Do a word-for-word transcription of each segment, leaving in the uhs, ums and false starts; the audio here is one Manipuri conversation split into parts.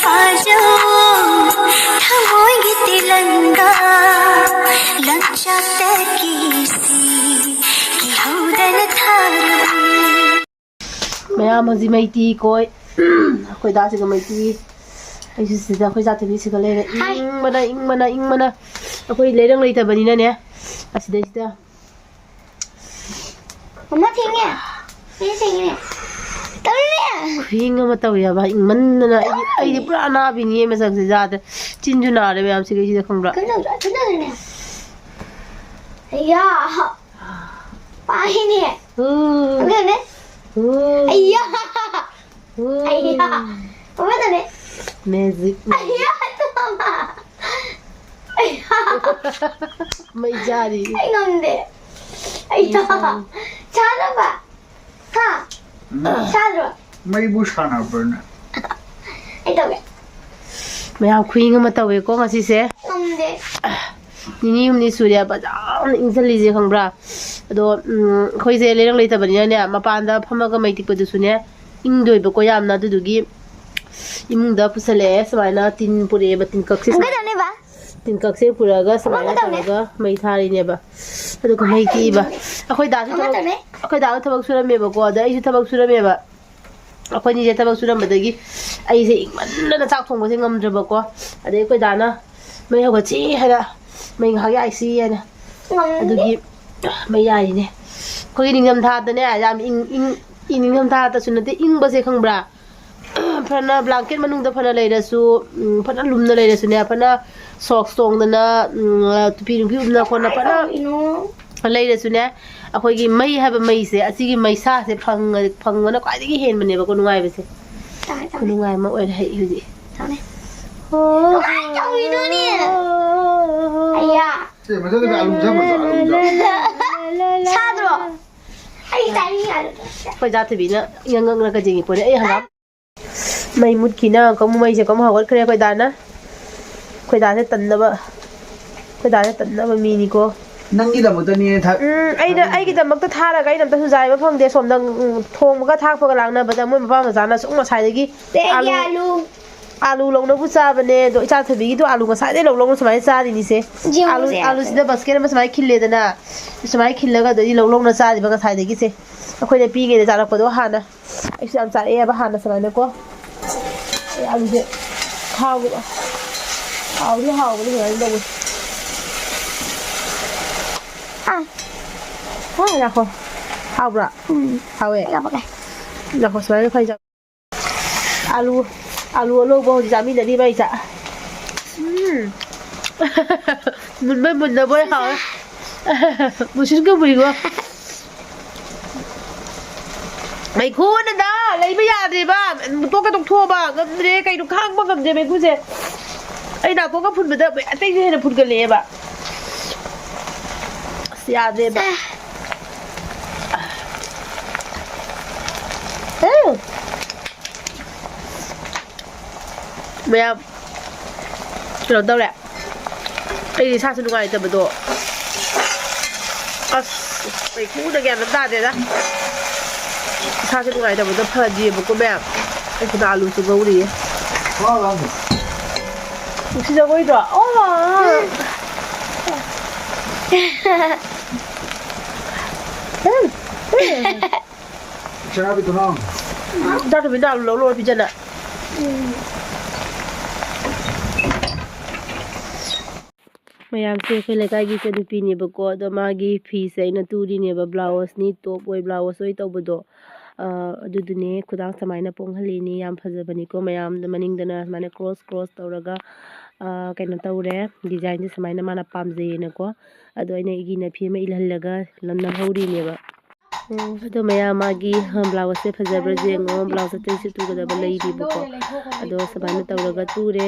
ꯄꯥꯖꯧ, ꯊꯃꯣꯏꯒꯤ ꯇꯤꯂꯪꯒꯥ, ꯂꯪꯆꯥꯛꯇꯒꯤ ꯁꯤ ꯀꯤꯍꯧꯗꯅ ꯊꯥꯔꯕꯤ꯫ ꯃꯌꯥꯝ ꯍꯧꯖꯤꯛ ꯃꯩꯇꯤ ꯀꯣꯏ꯫ ꯑꯩꯈꯣꯏ ꯗꯥꯁꯤꯒ ꯃꯩꯇꯤ꯫ ꯑꯩꯁꯨ ꯁꯤꯗ ꯑꯩꯈꯣꯏ ꯖꯥꯊꯕꯤꯁꯤꯒ ꯂꯩꯔꯦ꯫ ꯍꯥꯏ꯫ ꯏꯪꯕꯅ, ꯏꯪꯕꯅ, ꯏꯪꯕꯅ꯫ ꯑꯩꯈꯣꯏ ꯂꯩꯔꯪ ꯂꯩꯇꯕꯅꯤꯅꯅꯦ꯫ ꯑꯁꯤꯗꯩꯁꯤꯗ꯫ ꯃꯃꯥ ꯊꯦꯡꯉꯦ꯫ ꯑꯩ ꯊꯦꯡꯉꯦ꯫ ꯇꯧꯔꯤꯅꯦ꯫ ꯈꯨꯏꯪ ꯑꯃ ꯇꯧꯋꯦ ꯍꯥꯏꯕ, ꯏꯪꯃꯟꯗꯅ꯫ ꯑꯩꯗꯤ, ꯑꯩꯗꯤ ꯄꯨꯔꯥ ꯑꯅꯥꯕꯤꯅꯤꯌꯦ, ꯃꯁꯛꯁꯦ ꯌꯥꯗ꯭ꯔꯦ꯫ ꯆꯤꯟꯁꯨ ꯅꯥꯔꯦ ꯃꯌꯥꯝꯁꯤꯒ ꯁꯤꯗ, ꯈꯪꯕ꯭ꯔꯥ? ꯀꯩꯅꯣ ꯇꯧꯗ꯭ꯔꯣ? ꯀꯩꯅꯣ ꯇꯧꯗ꯭ꯔꯣꯅꯦ? ꯑꯌꯥ! ꯄꯥꯏꯅꯦ꯫ ꯎ꯫ ꯑꯗꯨꯅꯦ꯫ ꯎ꯫ ꯑꯌꯥ! ꯎ꯫ ꯑꯌꯥ! ꯃꯃꯥ ꯇꯧꯅꯦ꯫ ꯃꯦꯖꯤꯛ꯫ ꯑꯌꯥ! ꯃꯃꯥ! ꯑꯌꯥ! ꯃꯩ ꯆꯥꯔꯤ꯫ ꯑꯩ ꯉꯝꯗꯦ꯫ ꯑꯌꯥ! ꯃꯩ ꯆꯥꯔꯤ꯫ ꯆꯥꯅꯕ꯫ ꯍꯥ? ꯎꯝ꯫ ꯆꯥꯗ꯭ꯔꯣ? ꯃꯩꯕꯨ ꯁꯥꯟꯅꯕ꯭ꯔꯅꯦ? ꯑꯩ ꯇꯧꯒꯦ꯫ ꯃꯌꯥꯝ ꯈꯨꯌꯦꯡ ꯑꯃ ꯇꯧꯋꯦꯀꯣ ꯉꯁꯤꯁꯦ꯫ ꯉꯝꯗꯦ꯫ ꯅꯤꯅꯤ ꯍꯨꯝꯅꯤ ꯁꯨꯔꯦ ꯐꯖꯅ ꯏꯪꯁꯜꯂꯤꯁꯦ, ꯈꯪꯕ꯭ꯔꯥ? ꯑꯗꯣ, ꯎꯝ, ꯑꯩꯈꯣꯏꯁꯦ ꯂꯩꯔꯪ ꯂꯩꯇꯕꯅꯤꯅꯅꯦ, ꯃꯄꯥꯟꯗ ꯐꯝꯃꯒ ꯃꯩ ꯇꯤꯛꯄꯗꯨꯁꯨꯅꯦ, ꯏꯪꯗꯣꯏꯕꯀꯣ ꯌꯥꯝꯅ꯫ ꯑꯗꯨꯗꯨꯒꯤ ꯏꯃꯨꯡꯗ ꯄꯨꯁꯜꯂꯛꯑꯦ ꯁꯨꯃꯥꯏꯅ, ꯇꯤꯟ ꯄꯨꯔꯛꯑꯦꯕ, ꯇꯤꯟ ꯀꯛꯁꯦ ꯁꯨꯃꯥꯏꯅ꯫ ꯀꯩꯗꯧꯅꯦꯕ? ꯇꯤꯟ ꯀꯛꯁꯦ ꯄꯨꯔꯛꯑꯒ ꯁꯨꯃꯥꯏꯅ ꯀꯃꯥꯏꯅ ꯇꯧꯅꯤ? ꯇꯧꯔꯒ ꯃꯩ ꯊꯥꯔꯤꯅꯦꯕ꯫ ꯑꯗꯨꯒ ꯃꯩ ꯇꯤꯛꯏꯕ꯫ ꯑꯩꯈꯣꯏ ꯗꯥꯁꯨ ꯀꯃꯥꯏꯅ ꯊꯕꯛ, ꯇꯧꯅꯤ? ꯑꯩꯈꯣꯏ ꯗꯥꯁꯨ ꯊꯕꯛ ꯁꯨꯔꯝꯃꯦꯕꯀꯣ, ꯑꯗ ꯑꯩꯁꯨ ꯊꯕꯛ ꯁꯨꯔꯝꯃꯦꯕ꯫ ꯑꯩꯈꯣꯏꯅꯤꯁꯦ ꯊꯕꯛ ꯁꯨꯔꯝꯕꯗꯒꯤ ꯑꯩꯁꯦ ꯏꯪꯃꯟꯗꯅ ꯆꯥꯛ ꯊꯣꯡꯕꯁꯦ ꯉꯝꯗ꯭ꯔꯕꯀꯣ꯫ ꯑꯗꯩ ꯑꯩꯈꯣꯏ ꯗꯥꯅ, "ꯃꯩ ꯍꯧꯒꯠꯁꯤ" ꯍꯥꯏꯅ, "ꯃꯩ ꯉꯥꯏꯍꯥꯛ ꯌꯥꯏꯁꯤ" ꯍꯥꯏꯅ꯫ ꯉꯝꯗꯦ꯫ ꯑꯗꯨꯒꯤ ꯃꯩ ꯌꯥꯏꯔꯤꯅꯦ꯫ ꯑꯩꯈꯣꯏꯒꯤ ꯅꯤꯡꯊꯝꯊꯥꯗꯅꯦ ꯌꯥꯝ ꯏꯪ, ꯏꯪ, ꯏꯪ, ꯅꯤꯡꯊꯝꯊꯥꯗꯁꯨ ꯅꯠꯇꯦ, ꯏꯪꯕꯁꯦ ꯈꯪꯕ꯭ꯔꯥ? ꯐꯅ blanket ꯃꯅꯨꯡꯗ ꯐꯅ ꯂꯩꯔꯁꯨ, ꯎꯝ, ꯐꯅ ꯂꯨꯝꯅ ꯂꯩꯔꯁꯨꯅꯦ, ꯐꯅ socks ꯇꯣꯡꯗꯅ, ꯎꯝ, ꯇꯨꯄꯤ ꯅꯨꯄꯤ ꯎꯞꯅ ꯈꯣꯠꯅ ꯐꯅ ꯀꯔꯤꯅꯣ? ꯂꯩꯔꯁꯨꯅꯦ, ꯑꯩꯈꯣꯏꯒꯤ ꯃꯩ ꯍꯥꯏꯕ ꯃꯩꯁꯦ, ꯑꯁꯤꯒꯤ ꯃꯩꯁꯥꯁꯦ ꯐꯪꯉ-, ꯐꯪꯕꯅ ꯈ꯭ꯋꯥꯏꯗꯒꯤ ꯍꯦꯟꯕꯅꯦꯕꯀꯣ ꯅꯨꯡꯉꯥꯏꯕꯁꯦ꯫ ꯇꯥꯔꯦ, ꯇꯥꯔꯦ꯫ ꯈꯨꯅꯨꯡꯉꯥꯏ ꯑꯃ ꯑꯣꯏꯔꯦ ꯑꯩ ꯍꯧꯖꯤꯛ꯫ ꯇꯥꯔꯦ꯫ ꯀꯃꯥꯏꯅ ꯇꯧꯔꯤꯅꯣꯅꯦ? ꯑꯌꯥ꯫ ꯁꯦ, ꯃꯊꯛꯇ ꯑꯂꯨ ꯆꯥꯕ꯭ꯔꯣ? ꯑꯂꯨ ꯆꯥꯕ꯭ꯔꯣ? ꯁꯥꯗ꯭ꯔꯣ? ꯑꯩ ꯆꯥꯅꯤꯡꯉꯦ ꯑꯂꯨ꯫ ꯑꯩꯈꯣꯏ ꯖꯥꯊꯕꯤꯅ ꯏꯉꯛ ꯉꯛꯅ ꯀꯖꯤꯡꯒꯤ ꯄꯣꯠꯅꯦ꯫ ꯑꯩ ꯍꯪꯒꯥꯝ ꯃꯩ ꯃꯨꯠꯈꯤꯅ ꯀꯃꯨ ꯃꯩꯁꯦ ꯀꯃꯨ ꯍꯧꯒꯠꯈ꯭ꯔꯦ ꯑꯩꯈꯣꯏ ꯗꯥꯅ꯫ ꯑꯩꯈꯣꯏ ꯗꯥꯁꯦ ꯇꯟꯅꯕ, ꯑꯩꯈꯣꯏ ꯗꯥꯁꯦ ꯇꯟꯅꯕ ꯃꯤꯅꯤꯀꯣ꯫ ꯅꯪꯒꯤꯗꯃꯛꯇꯅꯦ ꯊꯥ-, ꯎꯝ, ꯑꯩꯅ, ꯊꯥꯗꯣꯛꯏꯁꯦ꯫ ꯑꯩꯒꯤꯗꯃꯛꯇ ꯊꯥꯔꯒ ꯑꯩꯅ ꯑꯝꯇꯁꯨ ꯆꯥꯏꯕ ꯐꯪꯗꯦ꯫ ꯁꯣꯝꯗ, ꯎꯝ, ꯊꯣꯡꯕꯒ ꯊꯥꯛꯄꯒ ꯂꯥꯡꯅꯕꯗ ꯃꯣꯏ ꯃꯄꯥ ꯃꯆꯥꯅ ꯁꯨꯝ ꯉꯁꯥꯏꯗꯒꯤ ꯁꯦ, ꯑꯩꯒꯤ ꯑꯂꯨ ꯑꯂꯨ꯫ ꯑꯥꯂꯨ ꯂꯧꯅꯕꯨ ꯆꯥꯕꯅꯦ, ꯑꯗꯣ ꯏꯆꯥ ꯊꯣꯏꯕꯤꯒꯤꯗꯣ ꯑꯥꯂꯨ ꯉꯁꯥꯏꯗꯩ ꯂꯧ ꯂꯧꯅ ꯁꯨꯃꯥꯏꯅ ꯆꯥꯔꯤꯅꯤꯁꯦ꯫ ꯌꯦꯡꯉꯨꯁꯦ ꯑꯥꯂꯨ, ꯑꯥꯂꯨ꯫ ꯑꯥꯂꯨꯁꯤꯗ ꯕꯁꯀꯦꯠ ꯑꯃ ꯁꯨꯃꯥꯏꯅ ꯈꯤꯜꯂꯦꯗꯅ, ꯁꯨꯃꯥꯏꯅ ꯈꯤꯜꯂꯒ ꯑꯗꯩꯗꯤ ꯂꯧ ꯂꯧꯅ ꯆꯥꯔꯤꯕ ꯉꯁꯥꯏꯗꯒꯤꯁꯦ꯫ ꯑꯩꯈꯣꯏꯅ ꯄꯤꯛꯏꯉꯩꯗ ꯆꯥꯔꯛꯄꯗꯣ ꯍꯥꯟꯅ꯫ ꯑꯩꯁꯨ ꯌꯥꯝ ꯆꯥꯔꯛꯑꯦꯕ ꯍꯥꯟꯅ ꯁꯨꯃꯥꯏꯅꯀꯣ꯫ ꯑꯩ ꯑꯥꯂꯨꯁꯦ ꯍꯥꯎꯕ-, ꯍꯥꯎꯗꯤ ꯍꯥꯎꯕꯅꯤ ꯁꯨꯃꯥꯏꯅ ꯇꯧꯕꯁꯦ꯫ ꯑꯥ꯫ ꯍꯣꯏ, ꯉꯥꯏꯈꯣ꯫ ꯍꯥꯎꯕ꯭ꯔꯥ? ꯎꯝ꯫ ꯍꯥꯎꯋꯦ? ꯌꯥꯝ ꯍꯥꯎꯋꯦ꯫ ꯉꯥꯏꯈꯣ, ꯁꯨꯃꯥꯏꯅ ꯈꯔ ꯆꯥ-, ꯑꯥꯂꯨ, ꯑꯥꯂꯨ ꯑꯂꯧꯕ ꯍꯧꯖꯤꯛ ꯆꯥꯃꯤꯟꯅꯔꯤꯕ ꯑꯩ ꯆꯥ-, ꯎꯝ꯫ ꯃꯨꯟꯕꯣꯏ ꯃꯨꯟꯗꯕꯣꯏ ꯍꯥꯎꯋꯦ꯫ ꯃꯨꯁꯤꯟꯒ ꯃꯨꯏꯀꯣ꯫ ꯃꯩꯈꯨꯅꯗ ꯂꯩꯕ ꯌꯥꯗ꯭ꯔꯦꯕ꯫ ꯇꯣꯛꯀ ꯇꯣꯛꯊꯣꯛꯑꯕ ꯉꯝꯗ꯭ꯔꯦ꯫ ꯀꯩꯅꯣ ꯈꯥꯡꯕ ꯉꯝꯗ꯭ꯔꯦ ꯃꯩꯈꯨꯁꯦ꯫ ꯑꯩ ꯅꯥꯀꯣꯡꯒ ꯐꯨꯟꯕꯗ ꯑꯇꯩꯁꯨ ꯍꯦꯟꯅ ꯐꯨꯟꯒꯠꯂꯛꯑꯦꯕ꯫ ꯑꯁ, ꯌꯥꯗ꯭ꯔꯦꯕ꯫ ꯎꯝ꯫ ꯃꯌꯥꯝ ꯀꯩꯅꯣ ꯇꯧꯔꯦ꯫ ꯑꯩꯗꯤ ꯏꯁꯥꯁꯨ ꯅꯨꯡꯉꯥꯏꯇꯕꯗꯣ꯫ ꯑꯁ, ꯃꯩꯈꯨꯅ ꯒ꯭ꯌꯥꯟ ꯑꯃ ꯇꯥꯗꯦꯗ꯫ ꯏꯁꯥꯁꯦ ꯅꯨꯡꯉꯥꯏꯇꯕꯗꯣ ꯐꯗ꯭ꯔꯤꯑꯕꯀꯣ ꯃꯌꯥꯝ꯫ ꯑꯩ ꯁꯤꯗ ꯑꯥꯂꯨꯁꯨ ꯉꯧꯔꯤꯌꯦ꯫ ꯅꯨꯡꯁꯤ ꯖꯒꯣꯏꯗꯣ? ꯑꯣ꯫ ꯎꯝ꯫ ꯆꯥꯕꯤꯗꯨꯅ꯫ ꯆꯥꯗꯕꯤꯗ ꯑꯂꯨ ꯂꯧ ꯂꯧꯔ ꯄꯤꯖꯅ꯫ ꯃꯌꯥꯝꯁꯦ ꯑꯩꯈꯣꯏ ꯂꯩꯀꯥꯏꯒꯤ ꯏꯆꯟꯅꯨꯄꯤꯅꯦꯕꯀꯣ, ꯑꯗꯣ ꯃꯥꯒꯤ ꯐꯤꯁꯦ ꯑꯩꯅ ꯇꯨꯔꯤꯅꯦꯕ, ꯕ꯭ꯂꯥꯎꯁꯅꯤ, ꯇꯣꯞ ꯑꯣꯏ, ꯕ꯭ꯂꯥꯎꯁ ꯑꯣꯏ ꯇꯧꯕꯗꯣ, ꯑ, ꯑꯗꯨꯗꯨꯅꯦ꯫ ꯈꯨꯗꯥꯡ ꯁꯨꯃꯥꯏꯅ ꯄꯣꯡꯍꯜꯂꯤꯅꯤ, ꯌꯥꯝ ꯐꯖꯕꯅꯤꯀꯣ꯫ ꯃꯌꯥꯝꯗ ꯃꯅꯤꯡꯗꯅ ꯁꯨꯃꯥꯏꯅ ꯀ꯭ꯔꯣꯁ ꯀ꯭ꯔꯣꯁ ꯇꯧꯔꯒ, ꯑ, ꯀꯩꯅꯣ ꯇꯧꯔꯦ, ꯗꯤꯖꯥꯏꯟꯁꯦ ꯁꯨꯃꯥꯏꯅ ꯃꯥꯅ ꯄꯥꯝꯖꯩꯌꯦꯅꯀꯣ꯫ ꯑꯗꯣ ꯑꯩꯅ ꯏꯒꯤꯅ ꯐꯤ ꯑꯃ ꯏꯜꯍꯜꯂꯒ ꯅꯝꯍꯧꯔꯤꯅꯦꯕ꯫ ꯎꯝ, ꯑꯗꯣ ꯃꯌꯥꯝ ꯃꯥꯒꯤ, ꯑ, ꯕ꯭ꯂꯥꯎꯁꯁꯦ ꯐꯖꯕ꯭ꯔꯥ ꯌꯦꯡꯉꯣ꯫ ꯕ꯭ꯂꯥꯎꯁ ꯑꯇꯩꯁꯨ ꯇꯨꯒꯗꯕ ꯂꯩꯔꯤꯕꯀꯣ꯫ ꯑꯗꯣ ꯁꯨꯃꯥꯏꯅ ꯇꯧꯔꯒ ꯇꯨꯔꯦ꯫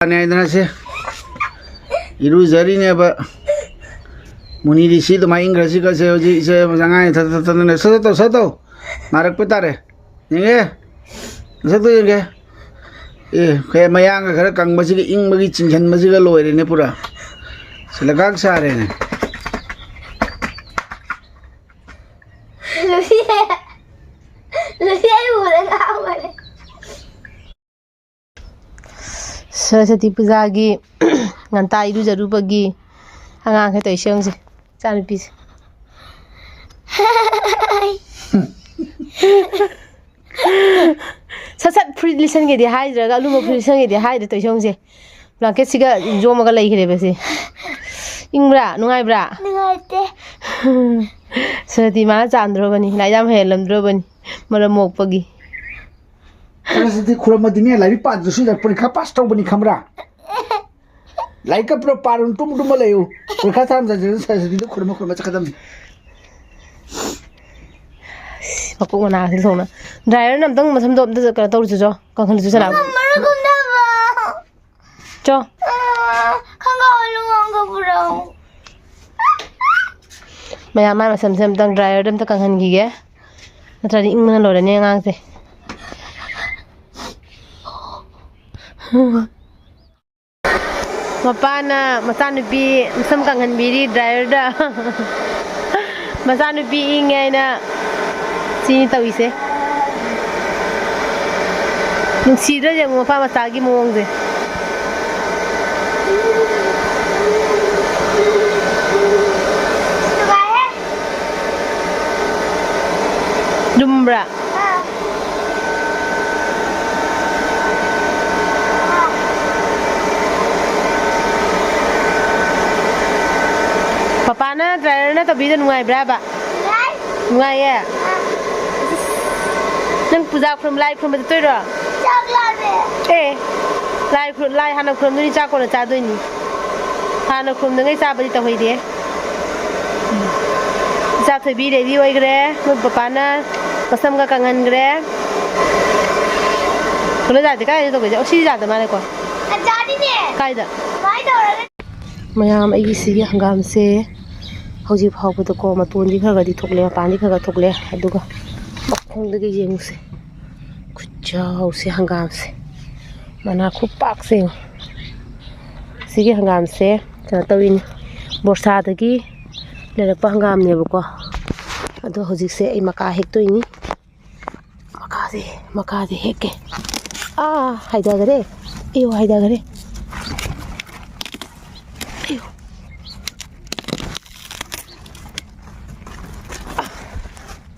ꯍꯥꯏꯗꯅ ꯁꯦ ꯏꯔꯨꯖꯔꯤꯅꯦꯕ꯫ ꯃꯨꯅꯤꯗꯤ ꯁꯤ ꯑꯗꯨꯃꯥꯏꯅ ꯏꯪꯈ꯭ꯔꯁꯤ ꯀꯁꯦ ꯍꯧꯖꯤꯛ ꯏꯆꯦ ꯑꯉꯥꯡ ꯊꯠ ꯊꯠ ꯊꯠ ꯁꯠ ꯇꯧ, ꯁꯠ ꯇꯧ꯫ ꯅꯥꯔꯛꯄ ꯇꯥꯔꯦ꯫ ꯌꯦꯡꯒꯦ꯫ ꯃꯁꯛꯇꯣ ꯌꯦꯡꯒꯦ꯫ ꯑꯦ, ꯀꯩ ꯃꯌꯥꯡꯒ ꯈꯔ ꯀꯪꯕꯁꯤꯒ ꯏꯪꯕꯒꯤ ꯆꯤꯡꯁꯤꯟꯕꯁꯤꯒ ꯂꯣꯏꯔꯦꯅꯦ ꯄꯨꯔꯥ꯫ ꯁꯤꯂꯀꯥꯛ ꯁꯥꯔꯦꯅꯦ꯫ ꯂꯨꯁꯤ, ꯂꯨꯁꯤ ꯑꯩ ꯎꯕꯗ ꯉꯥꯎꯈꯔꯦ꯫ ꯁꯔꯁ꯭ꯋꯇꯤ ꯄꯨꯖꯥꯒꯤ ꯉꯟꯇꯥ ꯏꯔꯨꯖꯔꯨꯕꯒꯤ ꯑꯉꯥꯡꯈꯩ ꯇꯧꯔꯤꯁꯦ ꯌꯦꯡꯉꯨꯁꯦ, ꯏꯆꯥꯅꯨꯄꯤꯁꯦ꯫ ꯁꯠ ꯁꯠ ꯐꯨꯔꯤꯠ ꯂꯤꯠꯁꯟꯒꯦꯗꯤ ꯍꯥꯏꯗ꯭ꯔꯒ, ꯑꯂꯨꯝꯕ ꯐꯨꯔꯤꯠ ꯂꯤꯠꯁꯟꯒꯦꯗꯤ ꯍꯥꯏꯗ꯭ꯔꯦ ꯇꯧꯔꯤꯁꯦ ꯌꯦꯡꯉꯨꯁꯦ꯫ ꯕ꯭ꯂꯥꯡꯀꯦꯠꯁꯤꯒ ꯌꯣꯝꯃꯒ ꯂꯩꯈ꯭ꯔꯦꯕ ꯁꯤ꯫ ꯏꯪꯕ꯭ꯔꯥ? ꯅꯨꯡꯉꯥꯏꯕ꯭ꯔꯥ? ꯅꯨꯡꯉꯥꯏꯇꯦ꯫ ꯁꯔꯁ꯭ꯋꯇꯤ ꯃꯥꯅ ꯆꯥꯟꯗ꯭ꯔꯣꯕꯅꯤ, ꯂꯥꯏꯔꯤꯛ ꯌꯥꯝ ꯍꯩꯍꯜꯂꯝꯗ꯭ꯔꯣꯕꯅꯤ, ꯃꯔꯝ ꯃꯣꯛꯄꯒꯤ꯫ ꯁꯔꯁ꯭ꯋꯇꯤ ꯈꯨꯔꯝꯃꯗꯤꯅꯦ, ꯂꯥꯏꯔꯤꯛ ꯄꯥꯗ꯭ꯔꯁꯨ ꯌꯥꯏ, ꯄꯔꯤꯈꯥ ꯄꯥꯁ ꯇꯧꯕꯅꯤ ꯈꯪꯕ꯭ꯔꯥ? ꯂꯥꯏꯔꯤꯛꯀ ꯄꯨꯔꯥ ꯄꯥꯔꯨꯅꯨ, ꯇꯨꯝ ꯇꯨꯝꯃ ꯂꯩꯌꯨ꯫ ꯄꯔꯤꯈꯥ ꯊꯥꯔꯝꯗꯥꯏꯗ ꯁꯔꯁ꯭ꯋꯇꯤꯗ ꯈꯨꯔꯨꯝꯃ ꯈꯨꯔꯨꯝꯃ ꯆꯠꯀꯗꯕꯅꯤ꯫ ꯃꯀꯣꯛ ꯃꯅꯥꯁꯤ ꯊꯣꯛꯅ꯫ ꯗ꯭ꯔꯥꯏꯌꯔꯅ ꯑꯝꯇꯪ ꯃꯁꯝꯗꯣ ꯑꯝꯇ ꯀꯩꯅꯣ ꯇꯧꯔꯨꯆꯣ, ꯀꯪꯍꯜꯂꯨꯆꯣ ꯁꯅꯥ꯫ ꯉꯝꯃꯔꯣꯏ ꯀꯨꯝꯊꯕ꯫ ꯆꯣ꯫ ꯑ, ꯈꯪꯒꯥꯎ ꯑꯂꯨ ꯑꯃꯒ ꯄꯨꯔꯛꯑꯣ꯫ ꯃꯌꯥꯝ ꯃꯥꯏ ꯃꯁꯝꯁꯦ ꯑꯝꯇꯪ ꯗ꯭ꯔꯥꯏꯌꯔꯗ ꯑꯝꯇ ꯀꯪꯍꯟꯈꯤꯒꯦ꯫ ꯅꯠꯇ꯭ꯔꯗꯤ ꯏꯪꯕꯅ ꯂꯣꯏꯔꯅꯤ ꯑꯉꯥꯡꯁꯦ꯫ ꯃꯄꯥꯅ ꯃꯆꯥꯅꯨꯄꯤ ꯃꯁꯝ ꯀꯪꯍꯟꯕꯤꯔꯤ ꯗ꯭ꯔꯥꯏꯌꯔꯗ꯫ ꯃꯆꯥꯅꯨꯄꯤ ꯏꯪꯉꯦ ꯍꯥꯏꯅ ꯁꯤꯅꯤ ꯇꯧꯔꯤꯁꯦ꯫ ꯅꯨꯡꯁꯤꯗ꯭ꯔꯥ ꯌꯦꯡꯉꯨ ꯃꯄꯥ ꯃꯆꯥꯒꯤ ꯃꯑꯣꯡꯁꯦ꯫ ꯅꯨꯡꯉꯥꯏꯍꯦ꯫ ꯂꯨꯝꯕ꯭ꯔꯥ? ꯑꯥ꯫ ꯄꯄꯥꯅ ꯗ꯭ꯔꯥꯏꯌꯔꯅ ꯇꯧꯕꯤꯗ ꯅꯨꯡꯉꯥꯏꯕ꯭ꯔꯥꯕ? ꯅꯨꯡꯉꯥꯏ꯫ ꯅꯨꯡꯉꯥꯏꯌꯦ? ꯑꯥ꯫ ꯅꯪ ꯄꯨꯖꯥ ꯈꯨꯔꯨꯝ-, ꯂꯥꯏ ꯈꯨꯔꯨꯝꯕ ꯆꯠꯇꯣꯏꯔꯣ? ꯆꯥꯛ ꯂꯥꯝꯃꯦ꯫ ꯑꯦ, ꯂꯥꯏ ꯈꯨꯔꯨꯝ-, ꯂꯥꯏ ꯍꯥꯟꯅ ꯈꯨꯔꯨꯝꯗꯣꯏꯅꯤ, ꯆꯥꯛ ꯀꯣꯟꯅ ꯆꯥꯗꯣꯏꯅꯤ꯫ ꯍꯥꯟꯅ ꯈꯨꯔꯨꯝꯗꯉꯩ ꯆꯥꯕꯗꯤ ꯇꯧꯍꯩꯗꯦ꯫ ꯏꯆꯥ ꯊꯣꯏꯕꯤ ꯔꯦꯗꯤ ꯑꯣꯏꯈ꯭ꯔꯦ꯫ ꯃꯣꯏ ꯄꯄꯥꯅ ꯃꯁꯝꯒ ꯀꯪꯍꯟꯈ꯭ꯔꯦ꯫ ꯀꯩꯅꯣ ꯌꯥꯗꯦ, ꯀꯥꯏꯗ ꯇꯧꯒꯦ? ꯑꯣ, ꯁꯤ ꯌꯥꯗ ꯃꯥꯜꯂꯦꯀꯣ꯫ ꯑꯆꯥꯗꯤ ꯀꯥꯏꯗ? ꯃꯌꯥꯝ, ꯑꯩꯒꯤ ꯁꯤꯒꯤ ꯍꯪꯒꯥꯝꯁꯦ ꯍꯧꯖꯤꯛ ꯐꯥꯎꯕꯗꯀꯣ ꯃꯇꯣꯟꯗꯤ ꯈꯔ ꯈꯔꯗꯤ ꯊꯣꯛꯂꯦ, ꯃꯄꯥꯟꯗꯤ ꯈꯔ ꯈꯔ ꯊꯣꯛꯂꯦ, ꯑꯗꯨꯒ ꯃꯈꯣꯡꯗꯒꯤ ꯌꯦꯡꯉꯨꯁꯦ, ꯈꯨꯆꯥꯎꯁꯦ ꯍꯪꯒꯥꯝꯁꯦ, ꯃꯅꯥ ꯈꯨꯄꯥꯛꯁꯦ ꯌꯦꯡꯉꯨ꯫ ꯁꯤꯒꯤ ꯍꯪꯒꯥꯝꯁꯦ ꯀꯩꯅꯣ ꯇꯧꯔꯤꯅꯤ, ꯕꯣꯔꯁꯥꯗꯒꯤ ꯂꯩꯔꯛꯄ ꯍꯪꯒꯥꯝꯅꯦꯕꯀꯣ꯫ ꯑꯗꯣ ꯍꯧꯖꯤꯛꯁꯦ ꯑꯩ ꯃꯀꯥ ꯍꯦꯛꯇꯣꯏꯅꯤ꯫ ꯃꯀꯥꯁꯦ, ꯃꯀꯥꯁꯦ ꯍꯦꯛꯀꯦ꯫ ꯑꯥ, ꯍꯥꯏꯊꯈꯔꯦ꯫ ꯑꯌꯣ, ꯍꯥꯏꯊꯈꯔꯦ꯫ ꯑꯌꯣ꯫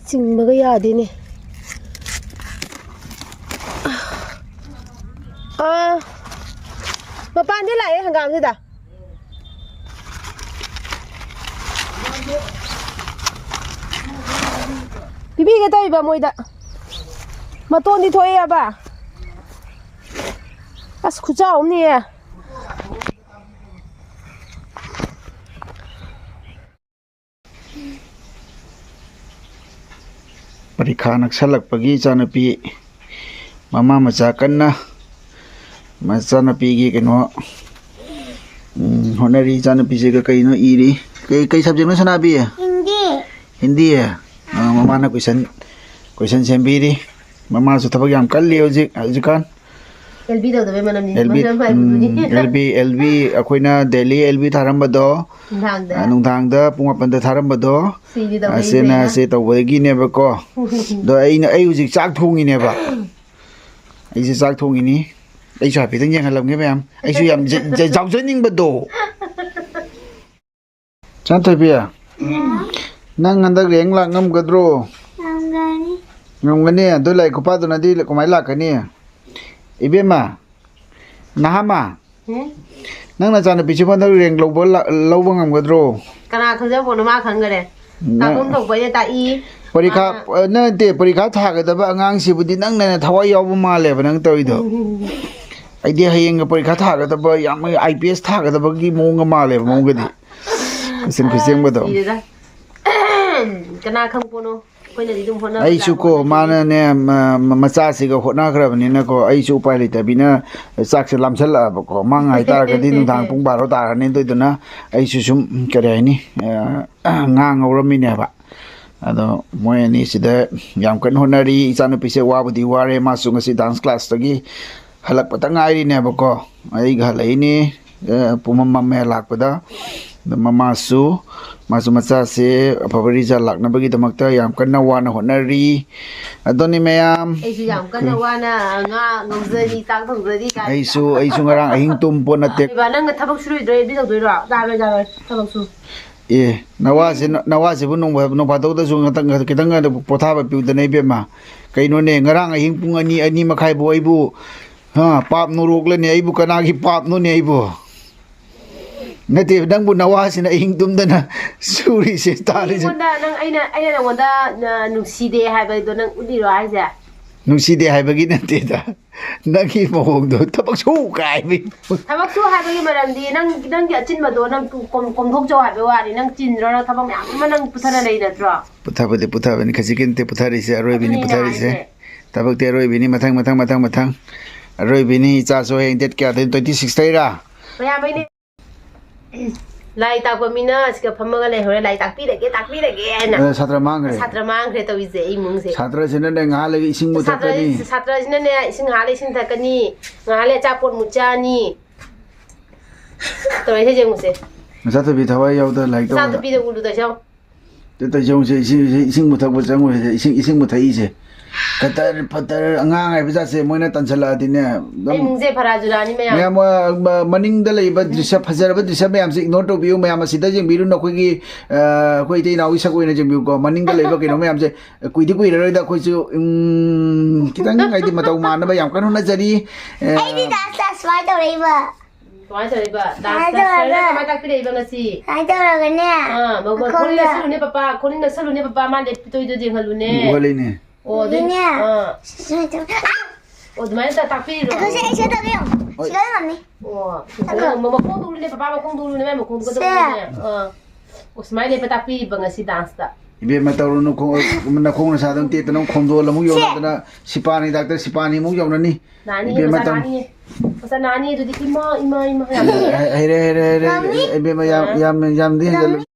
ꯆꯤꯡꯕꯒ ꯌꯥꯗꯦꯅꯦ꯫ ꯑꯥ, ꯃꯄꯥꯟꯗꯤ ꯂꯥꯛꯑꯦ ꯍꯪꯒꯥꯝꯁꯤꯗ꯫ ꯄꯤꯕꯤꯒꯦ ꯇꯧꯔꯤꯕ ꯃꯣꯏꯗ꯫ ꯃꯇꯣꯟꯗꯤ ꯊꯣꯛꯑꯦꯕ꯫ ꯑꯁ, ꯈꯨꯆꯥꯎ ꯑꯃꯅꯤꯌꯦ꯫ ꯄꯔꯤꯈꯥ ꯅꯛꯁꯜꯂꯛꯄꯒꯤ ꯏꯆꯥꯅꯨꯄꯤ ꯃꯃꯥ ꯃꯆꯥ ꯀꯟꯅ ꯃꯆꯥꯅꯨꯄꯤꯒꯤ ꯀꯩꯅꯣ, ꯎꯝ, ꯍꯣꯠꯅꯔꯤ꯫ ꯏꯆꯥꯅꯨꯄꯤꯁꯤꯒ ꯀꯩꯅꯣ ꯏꯔꯤ꯫ ꯀꯩ, ꯀꯩ ꯁꯕꯖꯦꯛꯅꯣ ꯁꯅꯥꯕꯤ? ꯍꯤꯟꯗꯤ꯫ ꯍꯤꯟꯗꯤ? ꯑ, ꯃꯃꯥꯅ ꯀꯣꯏꯁꯟ, ꯀꯣꯏꯁꯟ ꯁꯦꯝꯕꯤꯔꯤ꯫ ꯃꯃꯥꯁꯨ ꯊꯕꯛ ꯌꯥꯝ ꯀꯜꯂꯤ ꯍꯧꯖꯤꯛ, ꯍꯧꯖꯤꯛꯀꯥꯟ꯫ ꯑꯦꯜ ꯕꯤ ꯇꯧꯗꯕꯩ ꯃꯅꯝꯅꯤ꯫ ꯑꯦꯜ ꯕꯤ, ꯃꯅꯝ ꯍꯥꯏꯕꯗꯨꯅꯤ꯫ ꯎꯝ, ꯑꯦꯜ ꯕꯤ, ꯑꯦꯜ ꯕꯤ ꯑꯩꯈꯣꯏꯅ ꯗꯦꯂꯤ ꯑꯦꯜ ꯕꯤ ꯊꯥꯔꯝꯕꯗꯣ, ꯅꯨꯡꯗꯥꯡꯗ꯫ ꯑ, ꯅꯨꯡꯗꯥꯡꯗ ꯄꯨꯡ ꯃꯥꯄꯟꯗ ꯊꯥꯔꯝꯕꯗꯣ, ꯁꯤꯗꯤ ꯇꯧꯔꯛꯏꯁꯦ ꯑꯁꯤꯅ ꯑꯩꯅ꯫ ꯁꯤ ꯇꯧꯕꯗꯒꯤꯅꯦꯕꯀꯣ꯫ ꯑꯗꯣ ꯑꯩꯅ, ꯑꯩ ꯍꯧꯖꯤꯛ ꯆꯥꯛ ꯊꯣꯡꯉꯤꯅꯦꯕ꯫ ꯑꯩꯁꯦ ꯆꯥꯛ ꯊꯣꯡꯉꯤꯅꯤ꯫ ꯑꯩꯁꯨ ꯍꯥꯏꯐꯦꯠꯇꯪ ꯌꯦꯡꯍꯜꯂꯝꯒꯦ ꯃꯌꯥꯝ꯫ ꯑꯩꯁꯨ ꯌꯥꯝ ꯖ-, ꯖ-, ꯌꯥꯎꯖꯅꯤꯡꯕꯗꯣ꯫ ꯆꯟꯊꯣꯏꯕꯤ, ꯅꯪ ꯍꯟꯗꯛ ꯔꯦꯡ ꯂꯥꯛ ꯉꯝꯒꯗ꯭ꯔꯣ? ꯉꯝꯒꯅꯤ꯫ ꯉꯝꯒꯅꯤ? ꯑꯗꯨ ꯂꯥꯏꯔꯤꯛ ꯈꯨꯄꯥꯗꯨꯅꯗꯤ ꯀꯃꯥꯏꯅ ꯂꯥꯛꯀꯅꯤ? ꯏꯕꯦꯝꯃ, ꯅꯍꯥꯃ, ꯎꯝ? ꯅꯪ ꯅꯆꯥꯅꯨꯄꯤꯁꯤꯕꯨ ꯍꯟꯗꯛ ꯔꯦꯡ ꯂꯧꯕ ꯂꯥ-, ꯂꯧꯕ ꯉꯝꯒꯗ꯭ꯔꯣ? ꯀꯅꯥ ꯈꯪꯖꯕꯣꯠꯅꯣ ꯃꯥ ꯈꯪꯒꯅꯤ? ꯅꯪ ꯇꯥꯛꯐꯝ ꯊꯣꯛꯄ ꯑꯩꯅ ꯇꯥꯛꯏ꯫ ꯄꯔꯤꯈꯥ, ꯃꯥꯅ ꯑ, ꯅꯠꯇꯦ, ꯄꯔꯤꯈꯥ ꯊꯥꯒꯗꯕ ꯑꯉꯥꯡꯁꯤꯕꯨꯗꯤ ꯅꯪꯅ ꯍꯦꯟꯅ ꯊꯋꯥꯏ ꯌꯥꯎꯕ ꯃꯥꯜꯂꯦꯕ ꯅꯪ ꯇꯧꯔꯤꯗꯣ꯫ ꯑꯩꯗꯤ ꯍꯌꯦꯡꯒ ꯄꯔꯤꯈꯥ ꯊꯥꯒꯗꯕ, ꯌꯥꯝ ꯑꯥꯏ ꯄꯤ ꯑꯦꯁ ꯊꯥꯒꯗꯕꯒꯤ ꯃꯑꯣꯡꯒ ꯃꯥꯜꯂꯦꯕ ꯃꯑꯣꯡꯒꯗꯤ꯫ ꯀꯣꯏꯁꯟ ꯈꯨꯠꯁꯦꯝꯒꯗꯣ꯫ ꯁꯤꯔꯦꯗ꯫ ꯀꯅꯥ ꯈꯪ ꯄꯣꯠꯅꯣ? ꯑꯩꯈꯣꯏꯅꯗꯤ ꯑꯗꯨꯝ ꯍꯣꯠꯅꯕ ꯑꯩꯁꯨ ꯀꯣ, ꯇꯥꯕꯅꯤ꯫ ꯃꯥꯅꯅꯦ, ꯃ-, ꯃ-, ꯃꯆꯥꯁꯤꯒ ꯍꯣꯠꯅꯈ꯭ꯔꯕꯅꯤꯅꯀꯣ, ꯑꯩꯁꯨ ꯎꯄꯥꯏ ꯂꯩꯇꯕꯤꯅ ꯆꯥꯛꯁꯦ ꯂꯥꯝꯁꯜꯂꯛꯑꯕꯀꯣ꯫ ꯃꯥ ꯉꯥꯏ ꯇꯥꯔꯒꯗꯤ ꯅꯨꯡꯗꯥꯡ ꯄꯨꯡ ꯕꯥꯔꯣ ꯇꯥꯔꯅꯤ꯫ ꯑꯗꯨꯏꯗꯨꯅ ꯑꯩꯁꯨ ꯁꯨꯝ, ꯀꯔꯤ ꯍꯥꯏꯅꯤ, ꯑ, ꯉꯥ ꯉꯧꯔꯝꯃꯤꯅꯦꯕ꯫ ꯑꯗꯣ ꯃꯣꯏ ꯑꯅꯤꯁꯤꯗ ꯌꯥꯝ ꯀꯟꯅ ꯍꯣꯠꯅꯔꯤ꯫ ꯏꯆꯥꯅꯨꯄꯤꯁꯦ ꯋꯥꯕꯨꯗꯤ ꯋꯥꯔꯦ, ꯃꯥꯁꯨ ꯉꯁꯤ dance class ꯇꯒꯤ ꯍꯜꯂꯛꯄꯇ ꯉꯥꯏꯔꯤꯅꯦꯕꯀꯣ꯫ ꯑꯩꯒ ꯍꯜꯂꯛꯏꯅꯦ, ꯑ, ꯄꯨꯡ ꯃꯝ ꯃꯝꯃꯦ ꯂꯥꯛꯄꯗ꯫ ꯑꯗꯣ ꯃꯃꯥꯁꯨ, ꯃꯥꯁꯨ ꯃꯆꯥꯁꯦ ꯑꯐꯕ result ꯂꯥꯛꯅꯕꯒꯤꯗꯃꯛꯇ ꯌꯥꯝ ꯀꯟꯅ ꯋꯥꯅ ꯍꯣꯠꯅꯔꯤ꯫ ꯑꯗꯨꯅꯤ ꯃꯌꯥꯝ꯫ ꯑꯩꯁꯨ ꯌꯥꯝ ꯀꯟꯅ ꯋꯥꯅ ꯉꯥ ꯉꯧꯖꯔꯤ, ꯆꯥꯛ ꯊꯣꯡꯖꯔꯤ ꯀꯥꯏꯅ꯫ ꯑꯩꯁꯨ, ꯑꯩꯁꯨ ꯉꯔꯥꯡ ꯑꯍꯤꯡ ꯇꯨꯝ ꯄꯣꯠ ꯅꯠꯇꯦ꯫ ꯏꯕꯥ, ꯅꯪꯅ ꯊꯕꯛ ꯁꯨꯔꯣꯏꯗ꯭ꯔꯣ? M B ꯇꯧꯗꯣꯏꯔꯣ? ꯌꯥꯔꯣꯏ, ꯌꯥꯔꯣꯏ, ꯊꯕꯛ ꯁꯨ꯫ ꯑꯦ, ꯅꯋꯥꯁꯤ, ꯅꯋꯥꯁꯤꯕꯨ ꯅꯣꯡ, ꯅꯣꯡ ꯐꯥꯗꯣꯛꯇꯁꯨ ꯉꯥꯛꯇꯪ, ꯈꯤꯇꯪ ꯄꯣꯊꯥꯕ ꯄꯤꯌꯨꯗꯅ, ꯏꯕꯦꯝꯃ꯫ ꯀꯩꯅꯣꯅꯦ, ꯉꯔꯥꯡ ꯑꯍꯤꯡ ꯄꯨꯡ ꯑꯅꯤ, ꯑꯅꯤ ꯃꯈꯥꯏꯕꯨ ꯑꯩꯕꯨ, ꯍꯥ, ꯄꯥꯞ ꯅꯣꯔꯣꯛꯂꯅꯦ, ꯑꯩꯕꯨ ꯀꯅꯥꯒꯤ ꯄꯥꯞꯅꯣꯅꯦ ꯑꯩꯕꯨ? ꯅꯠꯇꯦ, ꯅꯪꯕꯨ ꯅꯋꯥꯁꯤꯅ ꯑꯍꯤꯡ ꯇꯨꯝꯗꯅ ꯁꯨꯔꯤꯁꯦ, ꯇꯥꯔꯤꯁꯦ꯫ ꯑꯩꯉꯣꯟꯗ ꯅꯪ, ꯑꯩꯅ, ꯑꯩꯅ ꯅꯪꯉꯣꯟꯗ, ꯑ, ꯅꯨꯡꯁꯤꯗꯦ ꯍꯥꯏꯕꯗꯣ ꯅꯪ ꯎꯠꯂꯤꯔꯣ ꯍꯥꯏꯁꯦ? ꯅꯨꯡꯁꯤꯗꯦ ꯍꯥꯏꯕꯒꯤ ꯅꯠꯇꯦꯗ, ꯅꯪꯒꯤ ꯃꯑꯣꯡꯗꯣ, "ꯊꯕꯛ ꯁꯨ" ꯀꯥꯏ ꯍꯥꯏꯕꯒꯤ꯫ ꯊꯕꯛ ꯁꯨ ꯍꯥꯏꯕꯒꯤ ꯃꯔꯝꯗꯤ ꯅꯪ, ꯅꯪꯒꯤ ꯑꯆꯤꯟꯕꯗꯣ ꯅꯪ ꯀꯣꯝ-, ꯀꯣꯝꯊꯣꯛꯆꯧ ꯍꯥꯏꯕꯒꯤ ꯋꯥꯅꯤ꯫ ꯅꯪ ꯆꯤꯟꯗ꯭ꯔꯣ? ꯅꯪ ꯊꯕꯛ ꯃꯌꯥꯝ ꯑꯃ ꯅꯪ ꯄꯨꯊꯅ ꯂꯩ ꯅꯠꯇ꯭ꯔꯣ? ꯄꯨꯊꯕꯗꯤ ꯄꯨꯊꯕꯅꯤ, ꯈꯖꯤꯛꯀꯤ ꯅꯠꯇꯦ ꯄꯨꯊꯔꯤꯁꯦ, ꯑꯔꯣꯏꯕꯤꯅꯤ ꯑꯗꯨꯅꯤꯅꯦ ꯄꯨꯊꯔꯤꯁꯦ꯫ ꯍꯥꯏꯁꯦ꯫ ꯊꯕꯛꯇꯤ ꯑꯔꯣꯏꯕꯤꯅꯤ, ꯃꯊꯪ, ꯃꯊꯪ, ꯃꯊꯪ, ꯃꯊꯪ꯫ ꯑꯔꯣꯏꯕꯤꯅꯤ, ꯏꯆꯥꯁꯨ ꯍꯌꯦꯡ date ꯀꯌꯥꯗꯩꯅꯣ? Twenty six ꯇꯩꯔꯥ? ꯃꯌꯥꯝꯕꯩꯅꯦ꯫ ꯂꯥꯏ ꯇꯥꯛꯄ ꯃꯤꯅ ꯁꯤꯒ ꯐꯝꯃꯒ ꯂꯩꯍꯧꯔꯦ, "ꯂꯥꯏ ꯇꯥꯛꯄꯤꯔꯒꯦ, ꯇꯥꯛꯄꯤꯔꯒꯦ" ꯍꯥꯏꯅ꯫ ꯑ, ꯁꯥꯇ꯭ꯔ ꯃꯥꯡꯈ꯭ꯔꯦ꯫ ꯁꯥꯇ꯭ꯔ ꯃꯥꯡꯈ꯭ꯔꯦ ꯇꯧꯔꯤꯁꯦ, ꯑꯩ ꯏꯃꯨꯡꯁꯦ꯫ ꯁꯥꯇ꯭ꯔꯁꯤꯅꯅꯦ ꯉꯥꯏꯍꯥꯛ ꯂꯩꯒ ꯏꯁꯤꯡ ꯁꯥꯇ꯭ꯔ-, ꯃꯨꯊꯛꯀꯅꯤ꯫ ꯁꯥꯇ꯭ꯔꯁꯤꯅꯅꯦ ꯏꯁꯤꯡ ꯉꯥꯏꯍꯥꯛ ꯂꯩ ꯏꯁꯤꯡ ꯊꯛꯀꯅꯤ, ꯉꯥꯏꯍꯥꯛ ꯂꯩ ꯑꯆꯥꯄꯣꯠ ꯃꯨꯛ ꯆꯥꯅꯤ꯫ ꯇꯧꯔꯤꯁꯦ ꯌꯦꯡꯉꯨꯁꯦ꯫ ꯃꯆꯥꯊꯣꯏꯕꯤ ꯊꯋꯥꯏ ꯌꯥꯎꯗꯅ ꯂꯥꯏꯔꯤꯛ ꯇꯧꯕꯗ꯫ ꯃꯆꯥꯊꯣꯏꯕꯤꯗ ꯎꯂꯨꯗ ꯌꯥꯎ꯫ ꯑꯗꯨ ꯇꯧꯖꯧꯁꯦ, ꯏꯁꯤꯡ, ꯏꯁꯤꯡ, ꯏꯁꯤꯡ ꯃꯨꯊꯛꯄ ꯆꯪꯉꯨꯔꯁꯦ, ꯏꯁꯤꯡ, ꯏꯁꯤꯡ ꯃꯨꯊꯛꯏꯁꯦ꯫ ꯀꯇꯔ ꯐꯇꯔ ꯑꯉꯥꯡ ꯍꯥꯏꯕ ꯖꯥꯠꯁꯦ ꯃꯣꯏꯅ ꯇꯟꯁꯜꯂꯛꯑꯗꯤꯅꯦ, ꯑꯗꯨꯝ ꯑꯩ ꯏꯃꯨꯡꯁꯦ ꯐꯔꯥꯖꯨꯔꯥꯅꯤ ꯃꯌꯥꯝ꯫ ꯃꯌꯥꯝ, ꯑ, ꯃ-, ꯃꯅꯤꯡꯗ ꯂꯩꯕ ꯗ꯭ꯔꯤꯁ꯭ꯌ, ꯐꯖꯔꯕ ꯗ꯭ꯔꯤꯁ꯭ꯌ ꯃꯌꯥꯝꯁꯦ ignore ꯇꯧꯕꯤꯌꯨ꯫ ꯃꯌꯥꯝ ꯑꯁꯤꯗ ꯌꯦꯡꯕꯤꯔꯨꯅꯨ, ꯑꯩꯈꯣꯏꯒꯤ, ꯑ, ꯑꯩꯈꯣꯏ ꯏꯇꯩ ꯏꯅꯥꯎꯒꯤ ꯁꯛ ꯑꯣꯏꯅ ꯌꯦꯡꯕꯤꯌꯨꯀꯣ꯫ ꯃꯅꯤꯡꯗ ꯂꯩꯕ ꯀꯩꯅꯣ ꯃꯌꯥꯝꯁꯦ, ꯀꯨꯏꯗꯤ ꯀꯨꯏꯔꯔꯣꯏꯗ ꯑꯩꯈꯣꯏꯁꯨ, ꯎꯝ, ꯈꯤꯇꯪ ꯍꯥꯏꯗꯤ ꯃꯇꯧ ꯃꯥꯟꯅꯕ ꯌꯥꯝ ꯀꯟꯅ ꯍꯣꯠꯅꯖꯔꯤ꯫ ꯑ, ꯑꯩꯗꯤ dance class ꯁꯨꯃꯥꯏꯅ ꯇꯧꯔꯛꯏꯕ꯫ ꯀꯃꯥꯏꯅ ꯇꯧꯔꯤꯕ? Dance ꯁꯨꯃꯥꯏꯅ class ꯇꯧꯔꯒ ꯀꯃꯥꯏꯅ ꯇꯥꯛꯄꯤꯔꯛꯏꯕ ꯉꯁꯤ? ꯁꯨꯃꯥꯏꯅ ꯇꯧꯔꯒꯅꯦ, ꯑꯥ, ꯃ-, ꯃ-, ꯈꯣꯡꯗ ꯈꯣꯡꯅꯤꯡ ꯅꯛꯁꯜꯂꯨꯅꯦ, ꯄꯄꯥ, ꯈꯣꯡꯅꯤꯡ ꯅꯛꯁꯜꯂꯨꯅꯦ, ꯄꯄꯥ, ꯃꯥ ꯂꯦꯞꯇꯣꯏꯗꯣ ꯌꯦꯡꯍꯜꯂꯨꯅꯦ꯫ ꯎꯍꯜꯂꯤꯅꯦ꯫ ꯑꯣ, ꯑꯗꯨ-, ꯑꯗꯨꯅꯦ꯫ ꯑꯥ꯫ ꯁꯨꯃꯥꯏꯅ ꯇꯧꯔꯒ ꯑꯣ, ꯑꯗꯨꯃꯥꯏꯅ ꯇ-, ꯇꯥꯛꯄꯤꯔꯤꯔꯣ? ꯑꯗꯨꯁꯨ ꯑꯩ ꯁꯤꯗ ꯇꯧꯒꯦ ꯌꯦꯡꯉꯣ꯫ ꯍꯣꯏ꯫ ꯁꯤꯗ ꯉꯝꯅꯤ꯫ ꯑꯣ, ꯇꯥꯛꯄꯤꯔꯣ꯫ ꯃ-, ꯃꯈꯣꯡꯗ ꯎꯔꯨꯅꯦ, ꯄꯄꯥ, ꯃꯈꯣꯡꯗ ꯎꯔꯨꯅꯦ, ꯃꯥꯏ ꯃꯈꯣꯡꯗꯨꯒ ꯁꯦ꯫ ꯇꯧꯔꯨꯅꯦ꯫ ꯑꯥ꯫ ꯑꯣ, ꯁꯨꯃꯥꯏꯅ ꯂꯦꯞꯄ ꯇꯥꯛꯄꯤꯔꯤꯕ ꯉꯁꯤ dance ꯇ꯫ ꯏꯕꯦꯝꯃ, ꯇꯧꯔꯨꯅꯨ, ꯈꯣꯡ-, ꯅꯈꯣꯡ ꯅꯁꯥꯗꯣ ꯇꯦꯛꯇꯅ ꯑꯃꯨꯛ ꯈꯣꯝꯗꯣꯛꯑ ꯑꯃꯨꯛ ꯌꯧꯅꯗꯅ ꯁꯤꯄꯥꯅꯤ, ꯗꯥꯛꯇꯔ ꯁꯤꯄꯥꯅꯤ ꯑꯃꯨꯛ ꯌꯧꯅꯅꯤ꯫ ꯅꯥꯅꯤ, ꯏꯕꯦꯝꯃ, ꯃꯆꯥ ꯇꯧ-, ꯅꯥꯅꯤ꯫ ꯃꯆꯥ ꯅꯥꯅꯤ, ꯑꯗꯨꯗꯤ ꯏꯃꯥ, ꯏꯃꯥ, ꯏꯃꯥ ꯌꯥꯝ ꯍꯩ-, ꯍꯩꯔꯦ, ꯍꯩꯔꯦ, ꯍꯩꯔꯦ, ꯏꯕꯦꯝꯃ, ꯌꯥꯝ, ꯌꯥꯝ, ꯌꯥꯝꯗꯤ ꯍꯦꯟꯖꯜꯂꯨ꯫